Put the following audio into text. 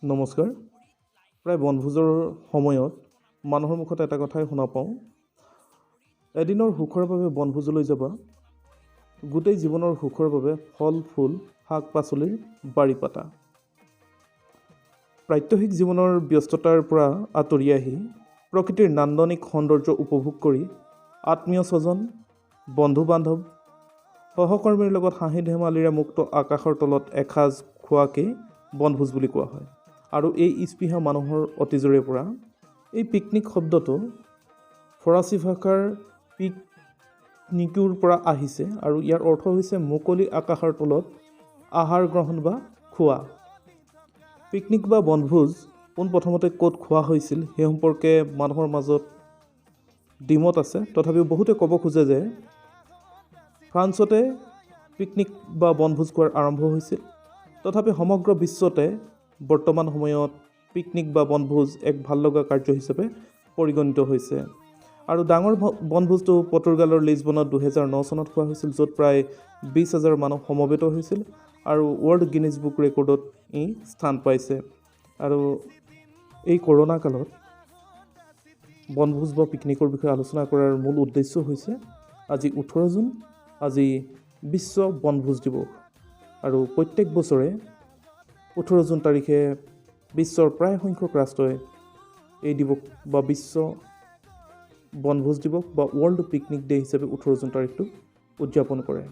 নমস্কাৰ। প্ৰায় বনভোজৰ সময়ত মানুহৰ মুখত এটা কথাই শুনা পাওঁ, এদিনৰ সুখৰ বাবে বনভোজলৈ যাবা, গোটেই জীৱনৰ সুখৰ বাবে ফল ফুল শাক পাচলিৰ বাৰী পাতা। প্ৰাত্যহিক জীৱনৰ ব্যস্ততাৰ পৰা আঁতৰি আহি প্ৰকৃতিৰ নান্দনিক সৌন্দৰ্য উপভোগ কৰি আত্মীয় স্বজন, বন্ধু বান্ধৱ, সহকৰ্মীৰ লগত হাঁহি ধেমালিৰে মুক্ত আকাশৰ তলত এসাঁজ খোৱাকেই বনভোজ বুলি কোৱা হয়। আৰু এই স্পৃহা মানুহৰ অতীজৰে পৰা। এই পিকনিক শব্দটো ফৰাচী ভাষাৰ পিকনিকুৰ পৰা আহিছে আৰু ইয়াৰ অৰ্থ হৈছে মুকলি আকাশৰ তলত আহাৰ গ্ৰহণ বা খোৱা। পিকনিক বা বনভোজ পোনপ্ৰথমতে ক'ত খোৱা হৈছিল সেই সম্পৰ্কে মানুহৰ মাজত দ্বিমত আছে। তথাপিও বহুতে ক'ব খোজে যে ফ্ৰান্সতে পিকনিক বা বনভোজ খোৱাৰ আৰম্ভ হৈছিল। তথাপি সমগ্ৰ বিশ্বতে বৰ্তমান সময়ত পিকনিক বা বনভোজ এক ভাল লগা কাৰ্য হিচাপে পৰিগণিত হৈছে। আৰু ডাঙৰ বনভোজটো পৰ্তুগালৰ লিছবনত 2009 চনত খোৱা হৈছিল, য'ত প্ৰায় 20,000 মানুহ সমবেত হৈছিল আৰু ৱৰ্ল্ড গিনিজ বুক ৰেকৰ্ডত ই স্থান পাইছে। আৰু এই কৰোণা কালত বনভোজ বা পিকনিকৰ বিষয়ে আলোচনা কৰাৰ মূল উদ্দেশ্য হৈছে আজি 18 জুন, আজি বিশ্ব বনভোজ দিৱস। আৰু প্ৰত্যেক বছৰে 18 জুন তাৰিখে বিশ্বৰ প্ৰায় সংখ্যক ৰাষ্ট্ৰই এই দিৱস বা বিশ্ব বনভোজ দিৱস বা ৱৰ্ল্ড পিকনিক ডে হিচাপে 18 জুন তাৰিখটো উদযাপন কৰে।